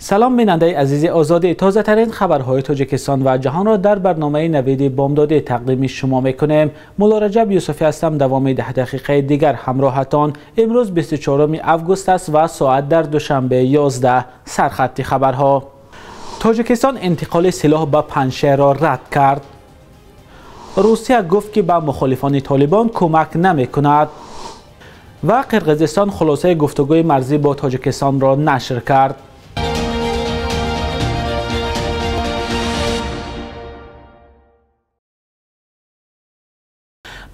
Салом бинандаи азизи Озодӣ, тозатарин хабарҳои Тоҷикистон ва ҷаҳонро дар барномаи Навиди Бомдодӣ тақдими шумо мекунем. Мулло Раҷаб Юсуфӣ ҳастам, давоми 10 дақиқаи дигар ҳамроҳатон. Имрӯз 24 август аст ва соат дар Душанбе 11. Сархати хабарҳо. Тоҷикистон интиқоли силоҳ ба Панҷшерро рад кард. Русия гуфт, ки ба мухолифони Толибон кӯмак намекунад. Ва Қирғизистон хулосаи гуфтугӯи марзӣ бо Тоҷикистонро нашр кард.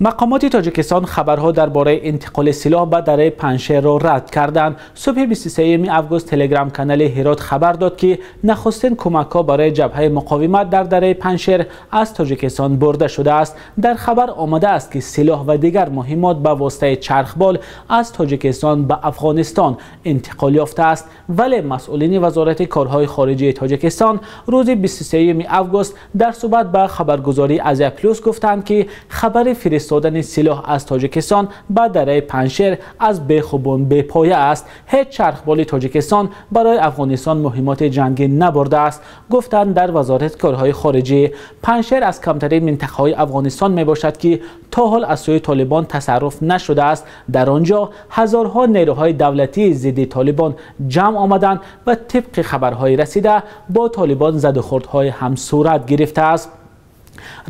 Мақомоти Тоҷикистон хабарҳо дар бораи интиқоли силоҳ ба дараи Панҷшерро рад карданд. Субҳи 23 август телеграм-канали Ҳирот хабар дод, ки нахустин кӯмакҳо барои ҷабҳаи муқовимат дар дараи Панҷшер аз Тоҷикистон бурда шудааст. Дар хабар омадааст, ки силоҳ ва дигар муҳиммот ба воситаи чархбол аз Тоҷикистон ба Афғонистон интиқол ёфтааст. Вале масъулини Вазорати корҳои хориҷии Тоҷикистон рӯзи 23 август дар суҳбат ба хабаргузории Азия Плюс гуфтанд, ки хабари фиристодани силоҳ аз Тоҷикистон ба дараи Панҷшер аз бехубун бепоя аст. Ҳеҷ чархболи Тоҷикистон барои Афғонистон муҳиммоти ҷангӣ набурдааст, гуфтанд дар Вазорати корҳои хориҷӣ. Панҷшер аз камтарин минтақаҳои Афғонистон мебошад, ки то ҳол аз сӯи Толибон тасарруф нашудааст. Дар он ҷо ҳазорҳо нерӯҳои давлатии зидди Толибон ҷамъ омаданд ва тибқи хабарҳои расида бо Толибон задухӯрдҳои ҳам сурат гирифтааст.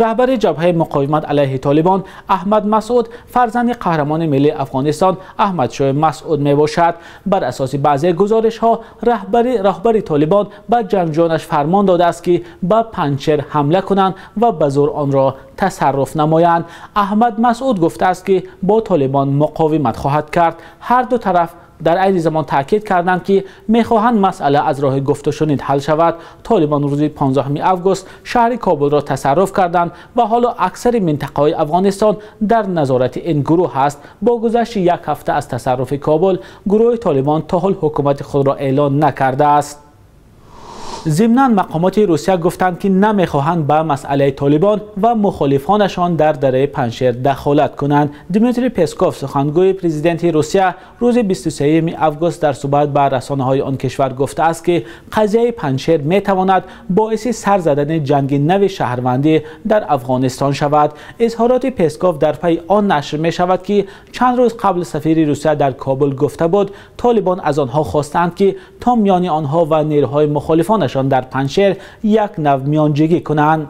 Раҳбари ҷабҳаи муқовимат алайҳи Толибон Аҳмад Масъуд фарзанди қаҳрамони миллии Афғонистон Аҳмадшоҳ Масъуд мебошад. Бар асоси баъзе гузоришҳо раҳбари Толибон ба ҷангҷӯёнаш фармон додааст, ки ба Панҷшер ҳамла кунанд ва ба зӯр онро тасарруф намоянд. Аҳмад Масъуд гуфтааст, ки бо Толибон муқовимат хоҳад кард. Ҳар ду тараф дар айни замон таъкид карданд, ки мехоҳанд масъала аз роҳи гуфтушунид ҳал шавад. Толибон рӯзи 15 август шаҳри Кобулро тасарруф карданд ва ҳоло аксари минтақаҳои Афғонистон дар назорати ин гурӯҳ аст. Бо гузашти як ҳафта аз тасарруфи Кобул, гурӯҳи Толибон то ҳол ҳукумати худро эълон накардааст. Зимнан мақомоти Русия гуфтанд, ки намехоҳанд ба масъалаи Толибон ва мухолифонашон дар дараи Панҷшер дахолат кунанд. Дмитрий Песков, сухангӯи президенти Русия, рӯзи 23 август дар суҳбат ба расонаҳои он кишвар гуфтааст, ки қазияи Панҷшер метавонад боиси сар задани ҷанги нави шаҳрвандӣ дар Афғонистон шавад. Изҳороти Песков дар пайи он нашр мешавад, ки чанд рӯз қабл сафири Русия дар Кобул гуфта буд, Толибон аз онҳо хостанд, ки то миёни онҳо ва нерӯҳои мухолифонашон дар Панҷшер як нав миёнҷигӣ кунанд.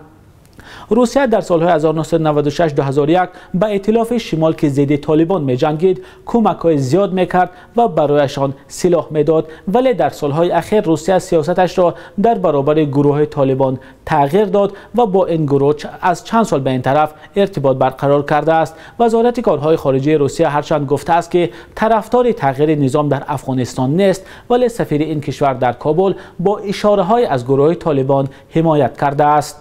Русия дар солҳои 1996-2001 ба иттилофи шимол, ки зидди Толибон меҷангид, кӯмакҳои зиёд мекард ва барояшон силоҳ медод. Вале дар солҳои ахир Русия сиёсаташро дар баробари гурӯҳи Толибон тағйир дод ва бо ин гурӯҳ аз чанд сол ба ин тараф иртибот барқарор кардааст. Вазорати корҳои хориҷии Русия ҳарчанд гуфтааст, ки тарафдори тағйири низом дар Афғонистон нест, вале сафири ин кишвар дар Кобул бо ишораҳое аз гурӯҳи Толибон ҳимоят кардааст.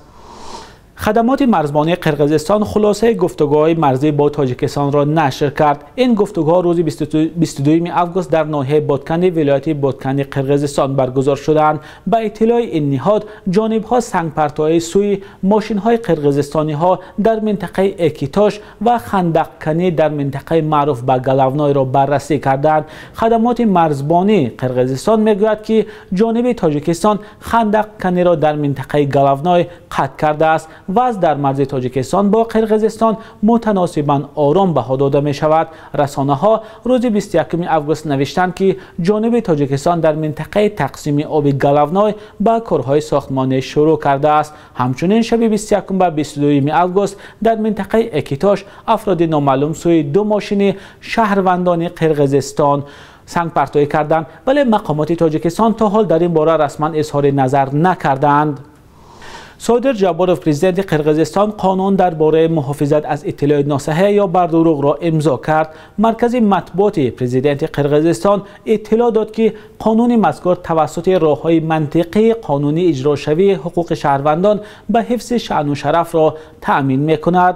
Хадамоти марзбонии Қирғизистон хулосаи гуфтугӯҳои марзӣ бо Тоҷикистонро нашр кард. Ин гуфтугӯҳо рӯзи 22 август дар ноҳияи Боткани вилояти Боткани Қирғизистон баргузор шуданд. Ба иттилои ин ниҳод, ҷонибҳо сангпартоии сӯи мошинҳои қирғизистониҳо дар минтақаи Экитош ва Хандақканӣ дар минтақаи маъруф ба Галавнойро баррасӣ карданд. Хадамоти марзбонии Қирғизистон мегӯяд, ки ҷониби Тоҷикистон Хандақканиро дар минтақаи Галавной қатъ кардааст. Вазъ дар марзи Тоҷикистон бо Қирғизистон мутаносибан ором баҳо дода мешавад. Расонаҳо рӯзи 21 август навиштанд, ки ҷониби Тоҷикистон дар минтақаи тақсими оби Галавной ба корҳои сохтмонӣ шурӯъ кардааст. Ҳамчунин шаби 21 ба 22 август дар минтақаи Экитош афроди номаълум сӯи ду мошини шаҳрвандони Қирғизистон сангпартоӣ карданд, вале мақомоти Тоҷикистон то ҳол дар ин бора расман изҳори назар накарданд. Содир Ҷабборов, президенти Қирғизистон, қонун дар бораи муҳофизат аз иттилои носаҳеҳ ё бардурӯғро имзо кард. Маркази матбуоти президенти Қирғизистон иттилоъ дод, ки қонуни мазкур тавассути роҳҳои мантиқии қонунӣ иҷрошавии ҳуқуқи шаҳрвандон ба ҳифзи шаъну шарафро таъмин мекунад.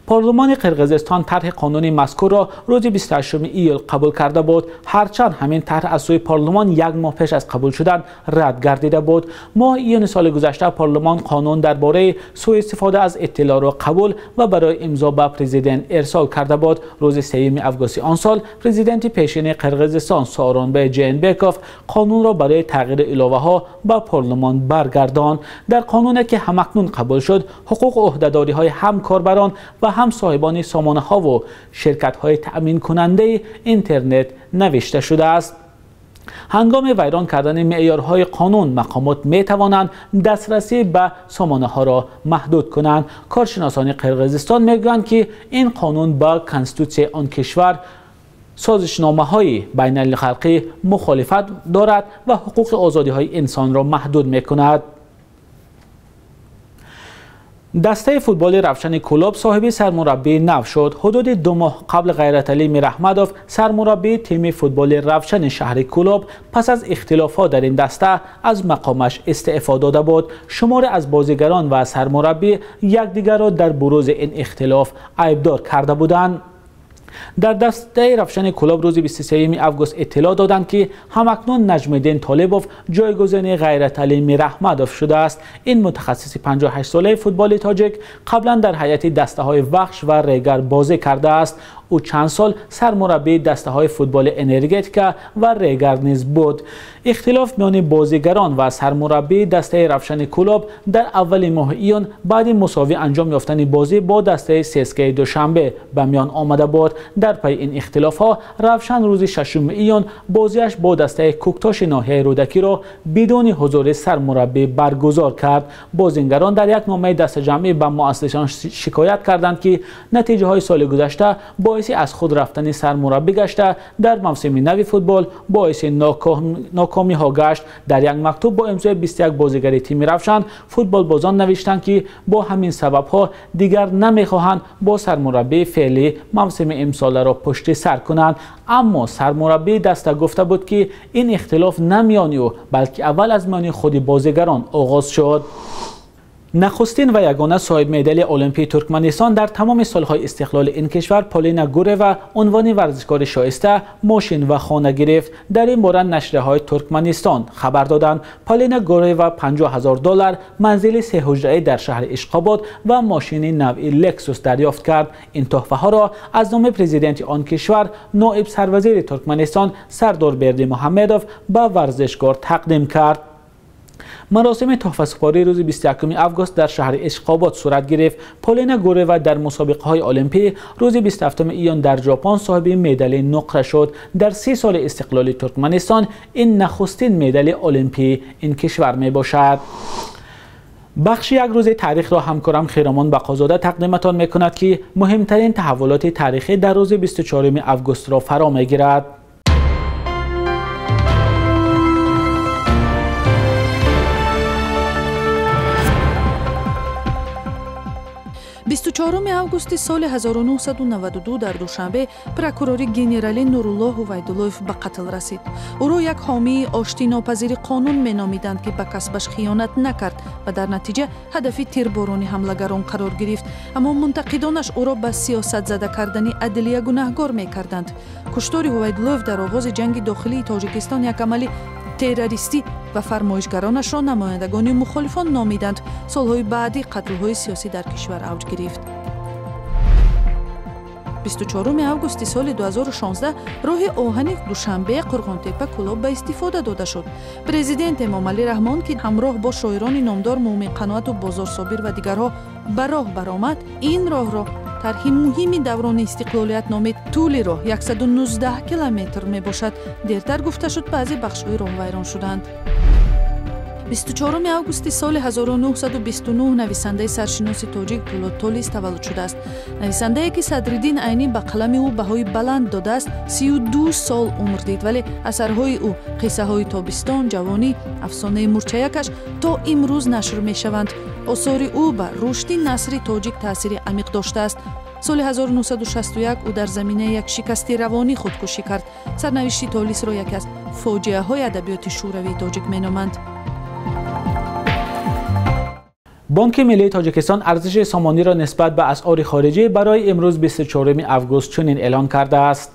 Парлумони Қирғизистон тарҳи қонуни мазкурро рӯзи 28 июл қабул карда буд. Ҳарчанд ҳамин тарҳ аз сӯи парлумон як моҳ пеш аз қабул шудан рад гардида буд. Моҳи июни соли гузашта парлумон қонун дар бораи суистифода аз иттилоъро қабул ва барои имзо ба президент ирсол карда буд. Рӯзи 3 августи он сол президенти пешини Қирғизистон Сооронбай Жээнбеков қонунро барои тағйири иловаҳо ба парлумон баргардонд. Дар қонуне ки ҳамакнун қабул шуд, ҳуқуқу ӯҳдадориҳои ҳам корбарон ва ҳам соҳибони сомонаҳо ва ширкатҳои таъминкунандаи интернет навишта шудааст. Ҳангоми вайрон кардани меъёрҳои қонун мақомот метавонанд дастрасӣ ба сомонаҳоро маҳдуд кунанд. Коршиносони Қирғизистон мегӯянд, ки ин қонун ба конститутсияи он кишвар, созишномаҳои байналхалқӣ мухолифат дорад ва ҳуқуқи озодиҳои инсонро маҳдуд мекунад. Дастаи футболи Равшани Кӯлоб соҳиби сармураббии нав шуд. Ҳудуди 2 моҳ қабл Ғайраталӣ Мираҳмадов, сармураббии тими футболи Равшани шаҳри Кӯлоб, пас аз ихтилофҳо дар ин даста аз мақомаш истеъфо дода буд. Шуморе аз бозигарон ва сармураббӣ якдигарро дар бурӯзи ин ихтилоф айбдор карда буданд. Дар дастаи Равшани Кӯлоб рӯзи 23 август иттилоъ доданд, ки ҳамакнун Наҷмиддин Толибов ҷойгузини Ғайраталӣ Мираҳмадов шудааст. Ин мутахассиси 58-солаи футболи тоҷик қаблан дар ҳайати дастаҳои Вахш ва Регар бозӣ кардааст. Ӯ чанд сол сармураббии дастаҳои футболи Энергетика ва Регар низ буд. Ихтилоф миёни бозигарон ва сармураббии дастаи Равшани Кӯлоб дар аввали моҳи июн баъди мусовӣ анҷом ёфтани бозӣ бо дастаи ССК Душанбе ба миён омада буд. Дар пайи ин ихтилофҳо Равшан рӯзи 6 июн бозиаш бо дастаи Кӯктоши ноҳияи Рӯдакиро бидуни ҳузури сармураббӣ баргузор кард. Бозингарон дар як номаи дастаҷамъӣ ба муассисон шикоят карданд, ки натиҷаҳои соли гузашта боиси аз худ рафтани сармураббӣ гашта, дар мавсими нави футбол боиси нокомиҳо гашт. Дар як мактуб бо имзои 21 бозигари тими Равшан футболбозон навиштанд, ки бо ҳамин сабабҳо дигар намехоҳанд бо сармураббии феълӣ мавсими имсоларо пушти сар кунанд. Аммо сармураббии даста гуфта буд, ки ин ихтилоф на миёни ӯ, балки аввал аз миёни худи бозигарон оғоз шуд. Нахустин ва ягона соҳиби медали Олимпии Туркманистон дар тамоми солҳои истиқлоли ин кишвар Полина Гурева унвони варзишкори шоиста, мошин ва хона гирифт. Дар ин бора нашрияҳои Туркманистон хабар доданд. Полина Гурева $50,000, манзили 3 ҳуҷраӣ дар шаҳри Ишқобод ва мошини навъи Лексус дарёфт кард. Ин тӯҳфаҳоро аз номи президенти он кишвар, ноиб сарвазири Туркманистон Сардор Бердимуҳаммедов ба варзишкор тақдим кард. Маросими тӯҳфасупорӣ рӯзи 21 август дар шаҳри Ишқобод сурат гирифт. Полина Гурева дар мусобиқаҳои Олимпӣ рӯзи 27 июн дар Ҷопон соҳиби медали нуқра шуд. Дар 30 соли истиқлоли Туркманистон ин нахустин медали Олимпии ин кишвар мебошад. Бахши як рӯзи таърихро ҳамкорам Хиромон Бақозода тақдиматон мекунад, ки муҳимтарин таҳаввулоти таърихӣ дар рӯзи 24 августро фаро мегирад. Бисту чоруми августи соли 1992 дар Душанбе прокурори генералӣ Нуруллоҳ Ҳувайдуллоев ба қатл расид. Ӯро як ҳомии оштинопазири қонун меномиданд, ки ба касбаш хиёнат накард ва дар натиҷа ҳадафи тирборони ҳамлагарон қарор гирифт. Аммо мунтақидонаш ӯро ба сиёсатзада кардани адлия гунаҳгор мекарданд. Куштори Ҳувайдуллоев дар оғози ҷанги дохилии Тоҷикистон як амали террористӣ ва фармоишгаронашро намояндагони мухолифон номиданд. Солҳои баъдӣ қатлҳои сиёсӣ дар кишвар авҷ гирифт. 24 августи соли 2016 роҳи оҳани Душанбе Қурғонтепа Кӯлоб ба истифода дода шуд. Президент Эмомалӣ Раҳмон, ки ҳамроҳ бо шоирони номдор Муъмин Қаноату Бозорсобир ва дигарҳо ба роҳ баромад, ин роҳро тарҳи муҳими даврони истиқлолият номид. Тӯли роҳ 119 километр мебошад. Дертар гуфта шуд, баъзе бахшҳои роҳ вайрон шуданд. 24 августи соли 1929 нависандаи саршиноси тоҷик Пӯлод Толис таваллуд шудааст. Нависандае, ки Садриддин Айнӣ ба қалами ӯ баҳои баланд додааст, 32 сол умр дид, вале асарҳои ӯ «Қиссаҳои тобистон», «Ҷавонӣ», «Афсонаи мурчаякаш» то имрӯз нашр мешаванд. Осори ӯ ба рушди насри тоҷик таъсири амиқ доштааст. Соли 1961 ӯ дар заминаи як шикасти равонӣ худкушӣ кард. Сарнавишти Толисро яке аз фоҷиаҳои адабиёти шӯравии тоҷик меноманд. Бонки миллии Тоҷикистон арзиши сомониро нисбат ба асъори хориҷӣ барои имрӯз 24 август чунин эълон кардааст.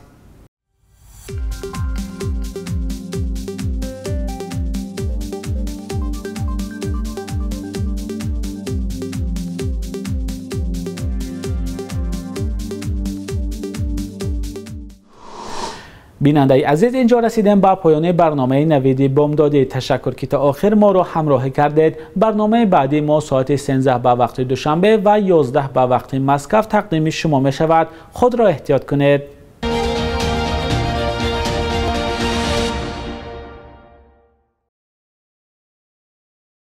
Бинандаи азиз, инҷо расидем ба поёни барномаи Навиди Бомдодӣ. Ташаккур ки то охир моро ҳамроҳӣ кардед. Барномаи баъдии мо соати 13 ба вақти Душанбе ва 11 ба вақти Москва тақдими шумо мешавад. Худро эҳтиёт кунед.